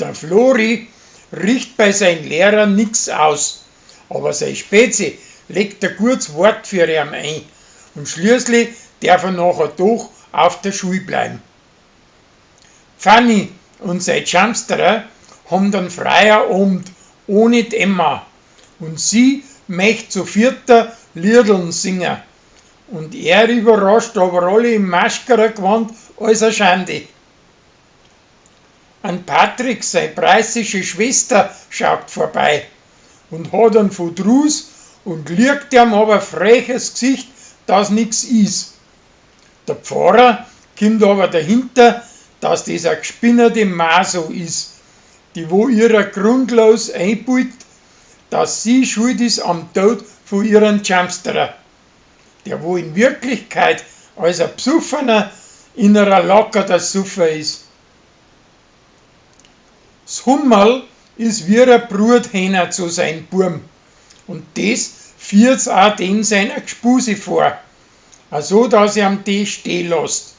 Der Flori richt bei sein Lehrer nix aus, aber sei Spezi legt a guts Wort für ihn ein und schließlich darf er nachher doch auf der Schule bleiben. Fanny und sein Chamsterer haben dann freier Abend ohne die Emma und sie möcht zu vierter Liederln singen. Und er überrascht aber alle im Maschkerergewand als a Schande. An Patrick, sei preußische Schwester, schaut vorbei und hat einen Verdruss und liegt ihm aber freches Gesicht, dass nix is. Der Pfarrer kommt aber dahinter, dass das a gespinnerte Maso is, die wo ihrer grundlos einbeugt, dass sie schuld is am Tod von ihren Chamsterer, der wo in Wirklichkeit als a Bsuffener in einer Lacker der Suffer is. S Hummerl is wie a Bruthähner zu sein Burm und des führt's auch den seiner Gspuse vor, also dass er am die steh lasst.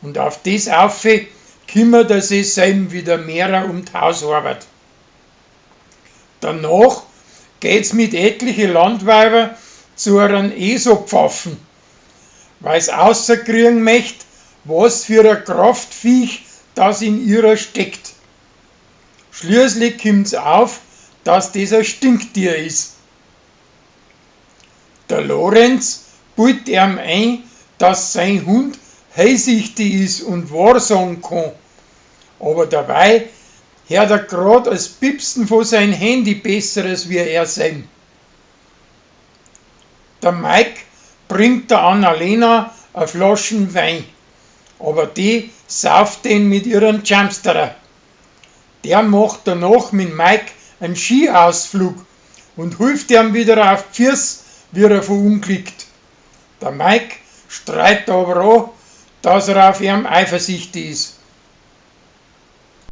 Und auf des aufe kümmert er sich selben wieder mehrer um die Hausarbeit. Danach geht's mit etliche Landweiber zu einem ESO-Pfaffen, weil's außerkriegen möcht, was für a Kraftviech das in ihrer steckt. Schließlich kommt's auf, dass das ein Stinktier ist. Der Lorenz beugt ihm ein, dass sein Hund hellsichtig ist und wahrsagen kann. Aber dabei hört er grad als Pipsen von sein Handy Besseres wie er sein. Der Mike bringt der Annalena a Flaschen Wein, aber die sauft den mit ihren Chamsterer. Der macht danach mit Mike einen Skiausflug und hilft ihm wieder auf die Füße, wie er verunglückt. Der Mike streitet aber auch, dass er auf ihm eifersüchtig ist.